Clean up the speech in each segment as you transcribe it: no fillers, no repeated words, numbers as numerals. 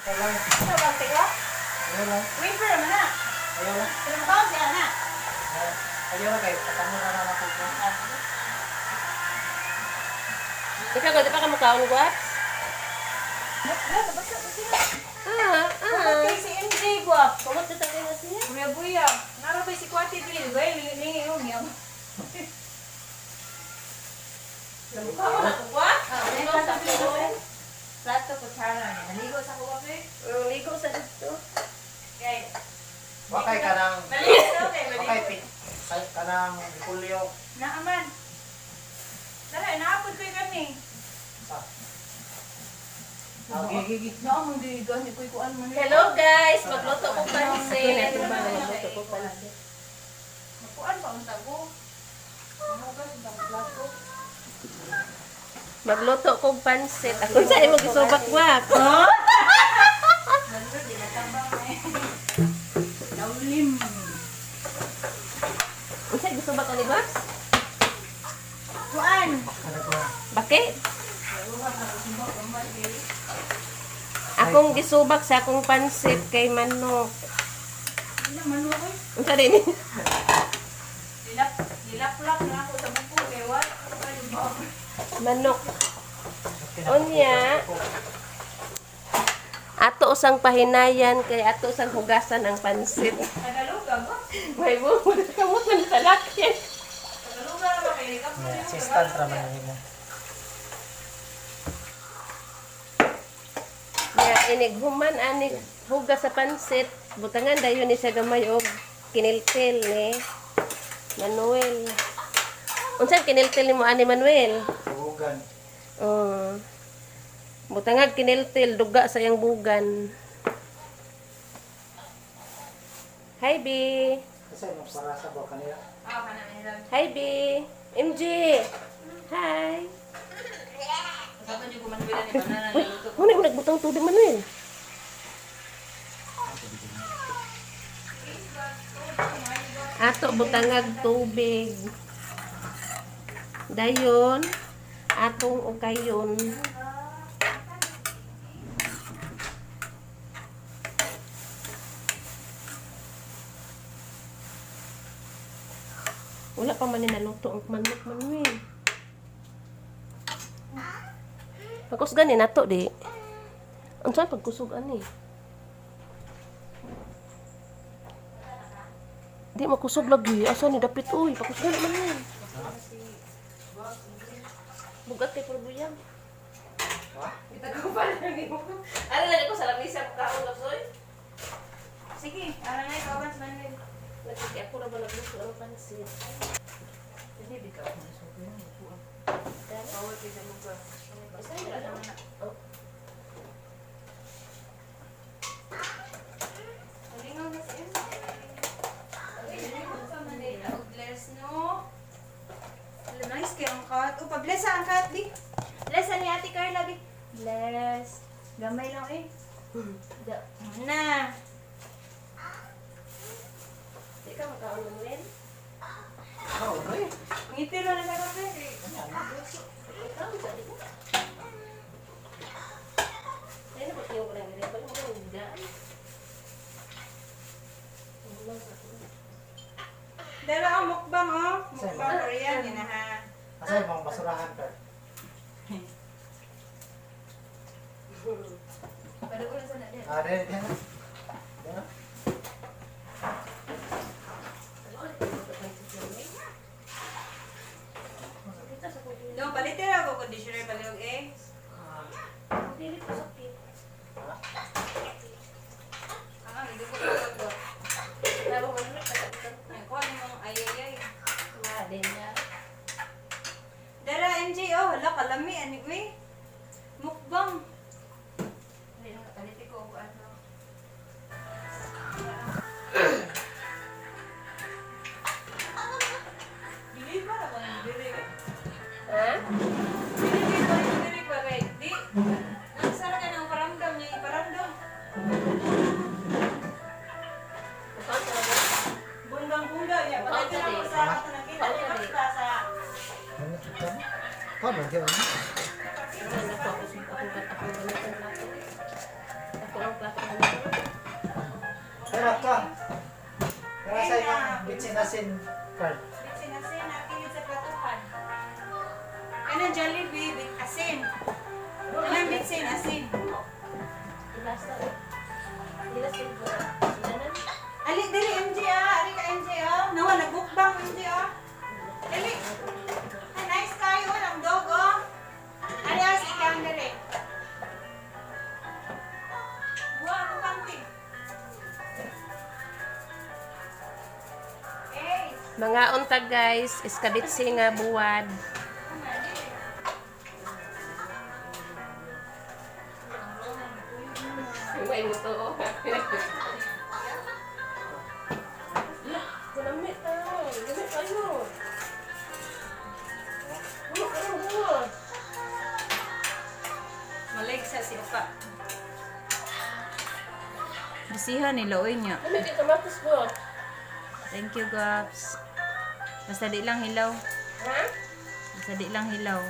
Ayaw lang. Ano ba, teka? Ayaw lang. Wafer man na. Ayaw lang. Pero makaon siya na. Ayaw lang kay patamo na lang ako. Ikaw, di pa ka mukhaon, Guaps? Wala, nabasa ko siya. Ah, Kumot ah. kay si MJ, guwap. Kumot na tayo na siya. Buya buya. Naro ba si Kwati dili? Bay, lingi yung yam. Mukhaon ako, Guaps? Ah, Ano sa akin? Plato kutsara. Naligo sa kuha ko eh. Ligo sa dito. Kay, Wakay ka ng maligo daw kay wakay maligo. pi kanang repulyo. Naaman. Tara, naapod ko'y kami. Ah. Ah, gi gi gi. Naamon di gani ko'y kuan man. Hello guys, magluto ko pansit. Magluto ko pansit. Kuan pa unta ko. Mahugas ang plato. Magluto ko pansit. Ako sa imo gisubak wak. Lalo, di natambang eh. Naulim. Unsa gisubak ani Guaps? Kuan! Kana ko. Bakit? Akong gisubak sa akong pansit kay manok. Hindi naman ako eh. Unsa din? Lilap, lilap-lap na ako sa buko. Eh, what? Manok. Unya. Ato usang pahinayan kay ato usang hugasan ang pansit. Tagaluga ba? May mo kamot man sa laki. Tagaluga na ba kayo? Assistant ra man nimo. Ya inig human anig hugas sa pansit, butangan dayon ni siya gamay og kiniltil ni Manuel. Unsa kiniltil nimo ani Manuel? Sugugan. Oh. Butangag kiniltil duga sa iyang bugan. Hi B. Kasi mo para sa ba kanila. Ah, kana nila. Hi B. MJ. Hi. Usapan niyo kumanubilan ni banana Uy, na luto. muna mo nagbutang tubig Manuel. Ato butangag tubig. Dayon atong ukayon. Wala pa man ni naluto ang manok Manuel. Pagkusgan ni nato di. Unsa pagkusog ani? Di makusog lagi. Asa ni dapit uy, pakusgan man ni. Bugat kay purbuyang. Itagupan lang mo. Ara lang ako sa lamisa ko kaon kapsoy. Sige, ara na ikaw sa Manuel. Nagkiti ako ra ba nagluto ang pansit. Hindi, bitaw ako na sugo yung upuan. Bawal kayo sa lugar. Basta yun lang. Oh. Malingaw na si MJ. Bless, no? Hello, nice kay ang cat. Oh, pa-bless ang cat, di. Bless ni Ate Carla, di. Bless. Gamay lang eh. Da. Na. Di ka makaon Manuel? Oh, okay. Ngiti ro na sa kape. Ikaw sa di ba? Ay, na ko lang gani. Balik mo lang daan. Dara ang mukbang oh. Mukbang Korean yun na ha. Asa imong basurahan ka? Paduol sa na din. Ah, dili dili. Dili. No, palitin ako conditioner palihog eh. Dili ko sakit. Ah, hindi ko ko. Laro man na katakutan. Ay, kuha ni mong ay ay ay. Wa din na. Dara MJ oh, hala kalami ani uy. Mukbang. Ay, palitin ko og ano. Sarap ka. Para sa imong bitsin asin card. Bitsin asin, akin sa platuhan. Kanang Jollibee, bit asin. Kanang bitsin asin. Ali, dili MJ ah. Ali ka MJ ah. Nawa, nagbukbang MJ ah. Dali. Ah, nice kayo. Ang dog oh. Ali, as ikaw dali. Buwa ako kanti. Hey. Mga unta guys, iskabitsi nga buwad. May muto. Kulamit ta. Gamit kayo. Ano kayo buwad? Malig sa si Oka. Bisihan ni Looy niya. Gamit kay kamatis ko. Thank you, Gaps. Basta di lang hilaw. Ha? Basta di lang hilaw.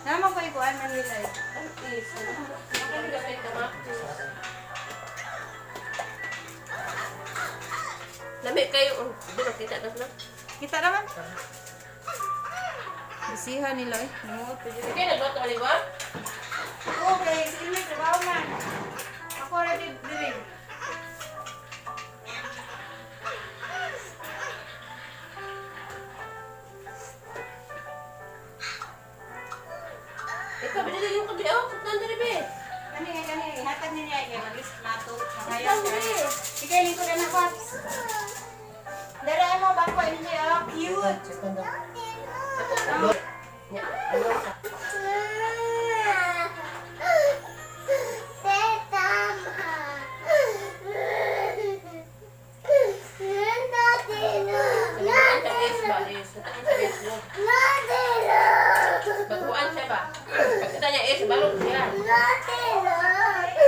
Naman ko ikuan man nila. Antis. Gamit kay kamatis. Lami kayo. Oh, di makita ka na. Kita naman. Bisihan ni Looy. Limuot pa dyan. Okay, nagluto ka ba? Oo, kay si Ilmi, trabaho man. Ako ra di diri. Ikaw, binili yung kabi. Oh, pagkaan diri be. Kani kani kani ihatag niya kay magis mato. Makaya Ikaw, siya. be. Ikay lingkod na Paps. Dara mo bangko MJ oh, cute. Chicken daw. Ako. Nya, ano ka? Nataan siya is ba? Is. Nataan siya is. No? Baguan siya ba? Pagkita niya is, balog siya.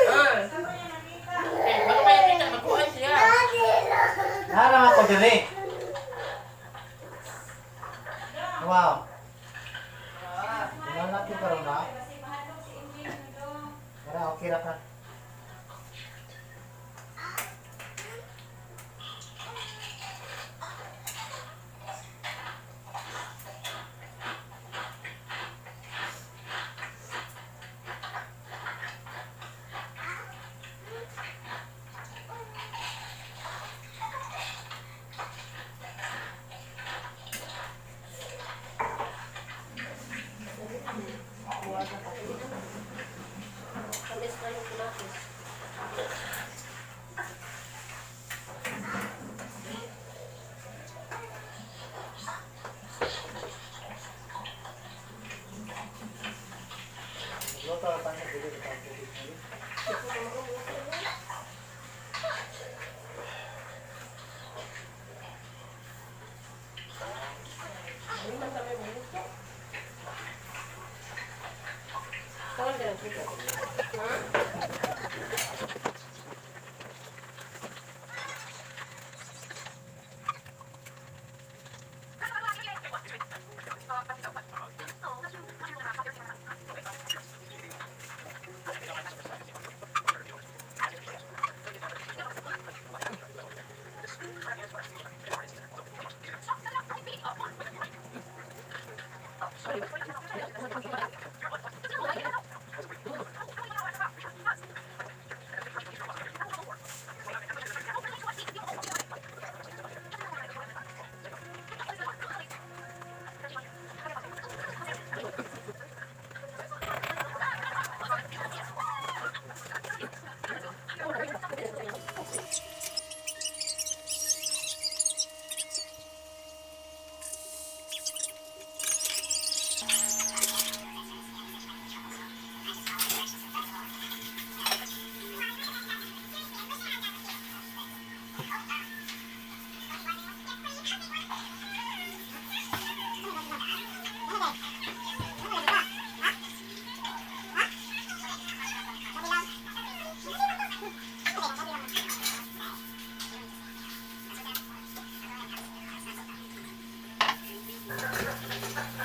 Ah. Okay, bago pa niya kita, baguan siya. Naram ako diri. Wow. Wala ko karon na. Para okay ra ka. Tamis pa yung kamatis. Luto ra pa niya dili ka tubig. Ano man kami maluto? Tawag ka ng tubig. Ha?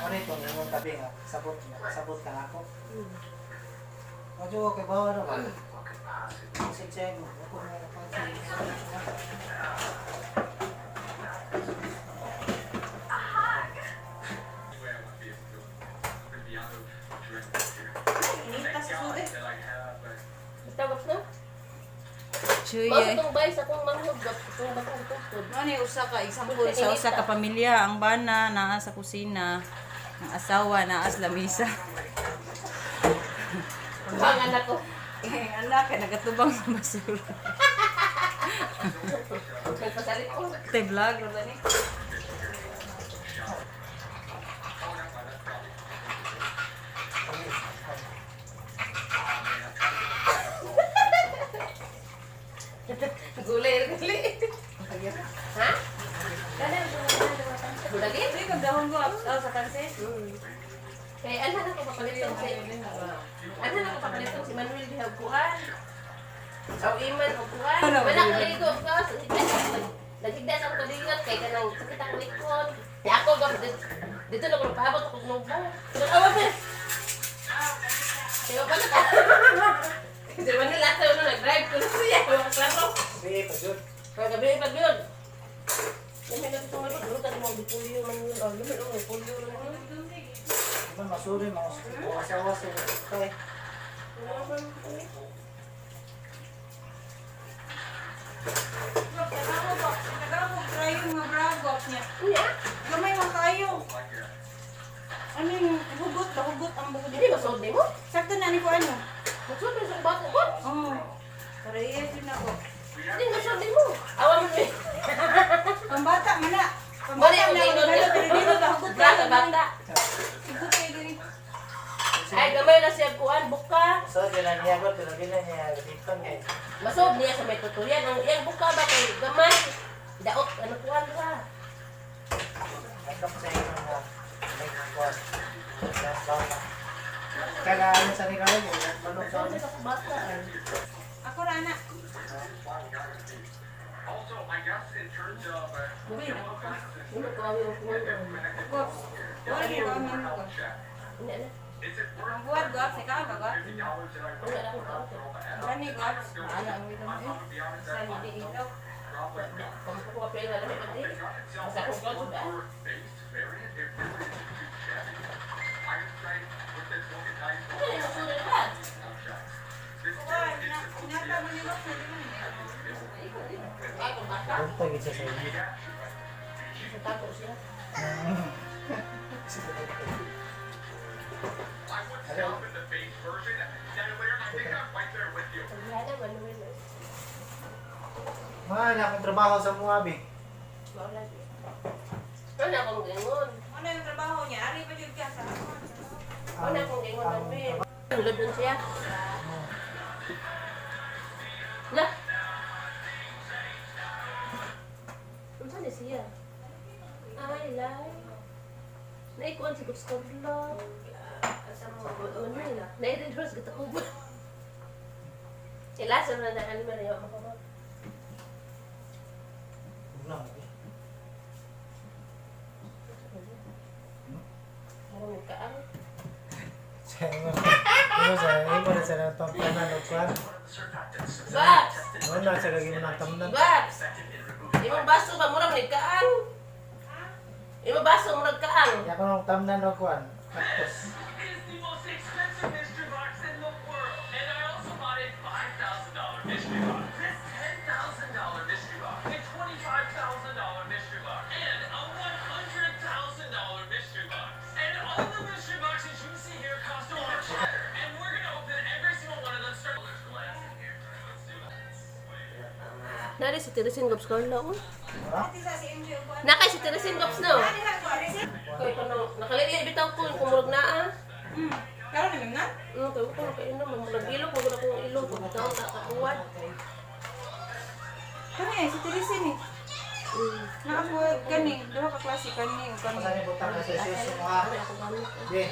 Ano ito imong tabi nga sabot sabot ka ako. Ojo okay ba ano ba? Kasi check mo ko na pa. Mao sa Chuy. tong bay sa akong manghod, itong batong gitugtod. Ano yung usa ka example sa usa ka pamilya, ang bana naa sa kusina, ang asawa naa sa lamisa. Ang anak ko. Eh, anak kay nagatubang sa basura. Nagpasalit ko. Tay vlog ra ni. Gulay, gulay. Ha? Gulagin? Uy, kagdahon ko oh, sa pansit. Kay anhan ako papalitong si Anhan ako papalitong si Manuel diha og kuan. Aw iman og kuan. Ano? Wala ko ligo ka. Naghigda sa akong kalingat kay kanang sakit ang likod. Di ako gab dito na ko pahabot ako nubo. Awa ba? Kaya pa na. Kasi Manuel ato no nag-drive ko na siya. Klaro. Sabi, pag yun. Kaya gabi pag yun. Lami na itong ano, lutan mo, dipulyo man yun. Oh, lami, oh, dipulyo man yun. Naman masuri, mga asawa sa ito eh. Nagamo try yung mga bragop niya. Unya? Gamay man kayo. Ano yung hugot, hugot ang buhok. Hindi masuod ni mo? Sakto na ni ko ano. Masuod mo sa bako ko? Oh. Para yes yun ako. Hindi masuod ni mo. Awa mo ni. Pambata man na. Mali Pambata ang na ingon. ako pero dito hugot Bra sa bata. Hugot kayo diri. Ay, gamay na siya kuan, buka. So, di na niya ko, pero di na niya dito kay. Masuod niya sa may tutuyan. Ang iyang buka ba kay gamay? Daot, ano kuan ba? Nagkap sa inyo na may kuwan. Bata. Kailangan sa ni kayo, manok sa Masuod sa bata. Ay. Ako ra na. Hindi ko awi ang kuan. Gop. Wala ni ko amin ko. Hindi na. Ang buhat gop sa ka ba gop? Wala na akong kaot. Wala ni gop. Ala ang wala mo. Sa hindi ilok. Kung ko pa na lami pati. Sa akong kaot ba? Ano yung masuod na ba? Wala na nata mo ni gop sa di mo ni. Ay, kung bata. Punta gid siya sa inyo. Sa tago siya. Pagihada, Manuel. Mga na akong trabaho sa Muabi. Wala siya. Ano akong gingon? Ano yung trabaho niya? Ari pa jud ka sa ako. Ano akong gingon, Manuel? Ang ludon siya. La! Unsa ni siya? Ay, lay. Naikuan si Gustavlo. Asa mo? Ano na? Nai-rehearse kita ko ba? Sila sa mga daan mo rin ako. Marami ka ang. Sa inyo. Ano sa inyo na sa tampunan o kuwan. Babs! Ano na sa gagawin mo ng tamnan. Babs! Imong baso ba murag ni kaang? Imong baso murag kaang. Kaya ko nung tamnan o kuwan. Cactus. is the most expensive mystery box in the world. And I also bought a $5,000 mystery box. This $10,000 mystery box, a $25,000 mystery box, and a $100,000 mystery box. And all the mystery boxes you see here cost over cheddar. And we're gonna open every single one of them. Start There's glass in here. Let's do it. Nari si Teresin Gobs Carlo. oh. Ati sa si MJ upuan. Nakay si Teresin Gobs no. Ari ha ko ari si. Kay kanang nakaliit bitaw ko kung murag naa. Karon na na. Kay ko na kay ino murag ilok murag akong ilok bitaw ta kakuwad. Kani si Teresa ni. Nakabuhat kani, duha ka klase kani ug kani. Sa ni butang na sa shoes mo ha. Ari ako gamit. Di.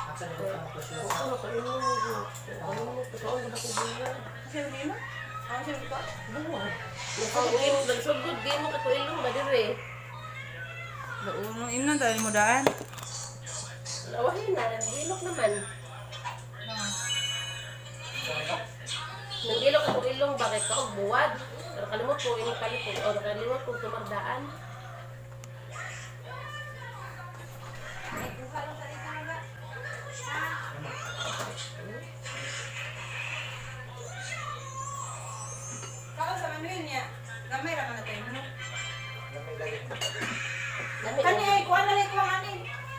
Asa ni butang na sa shoes. Ano kay ino? Ano kaon ba ko buwan? Siya ni mo? Ang siya ko? Buwan. Nagsugod nagsugod di mo ka ko ilong ba dire. Uno imnon tayo mo daan. Lawahin na ilok naman. Nang ilok ako ilong bakit ka og buwad. Pero kalimot ko ini kalimot o nakalimot ko tumardaan. Ay, kuha lang sa dito na ba? Gamay ra man na tayo. No? Lamig lagi. Lami. Kani ay kuan na lang kuan ani.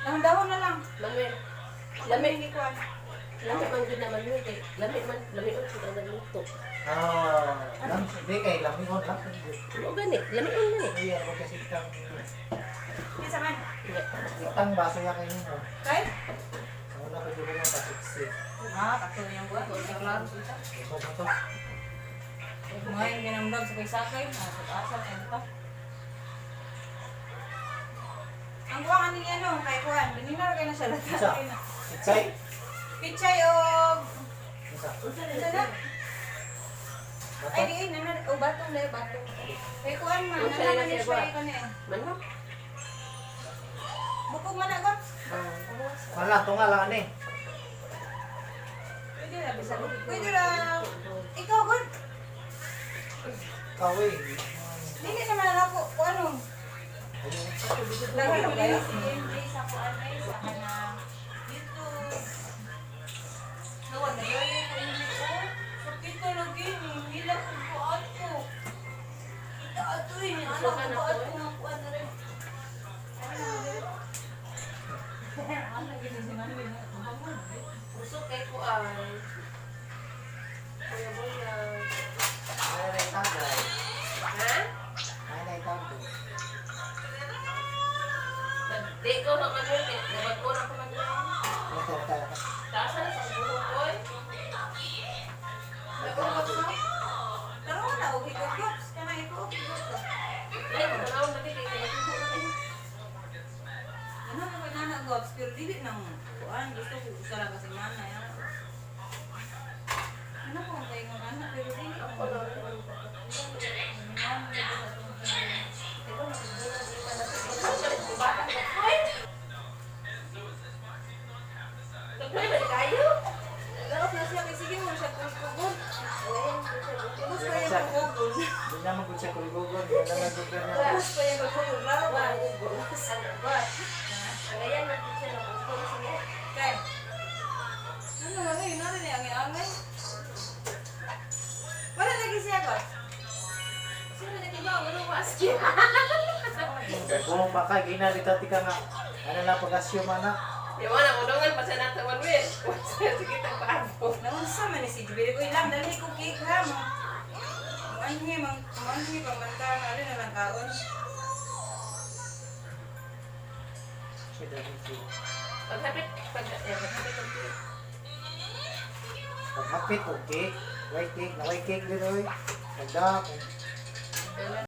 Dahon-dahon na lang. Manuel. Lami. Lami kuan. Lami man gud na Manuel kay lami man lami on sa nagluto. Ah, lam, di kay lamig on lang. Mo gani, lami on gani. Ay, ako kasi itang Kinsa man? itang baso ya kayo mo. Kay? Sa una ko dito ng pasiksi. Ah, kato yung buwan. Klaro sa Ito mo to. Ngayon ginamdag sa kaysakay, asa kayo pa. Ang kuha ani niya no, kay kuan, binina kay na siya Isa. lata. Itsay. Pichay og Isa. unsa na? Ay di ay nana o batong dai batong. Kay kuan man, Unsa nana na man siya, siya buwan? kani. Manok. Bukog man na got. Wala, tunga lang ani. Pwede ra bisan. Pwede ra. Ikaw god. Kawi. Dili naman na ako kuan ano. Lagi kayo si MJ sa kuan ay sa kana YouTube. Nawa na yun ko MJ ko. Sakit talaga yun. Hila ko ko ato. Kita ato eh. Anak ko ko ato nga kuan na rin. Usok kay kuan. Kuya Boya. Ay, ay, tagay. Ha? Ay, ay, tagay. Di ko na Manuel kay nabag-o na ko Manuel. Ito, tayo. Taasa na sa buhok oy. Pero wala, okay ko. Gops, kana iko, okay ko. Ay, tanaw na kay kay nagtubo na kayo. Ano na ko nana gops, pero dili nang kuan gusto ko usa ra kasi mana ya. Ano ko kay ng anak pero dili ako. Nagmay man kayo. Dapat na siya kay sige mo siya kugon. Ubus pa yung kugon. Di naman ko siya kuligogon. Di naman ko siya. Ubus pa yung kugon. Raro ba? Ang ayan man siya nagugol siya. Kay. Ano na ngayon? Ano na ang angay? Wala lagi siya ko. Sino na kibaw ano maski? Kung baka ginalita ka nga. Ano na pag-assume anak. Di mo na mudungan pa sa nato Manuel. Sige tag paabo. Naunsa man ni si Jubilee ko ilang dali ko cake ha mo. Anhi mang anhi pamanta na rin na lang kaon. Siya dali siya. Paghapit pag eh, paghapit og cake. Paghapit og cake. White cake. Na white cake din oy. Pagda.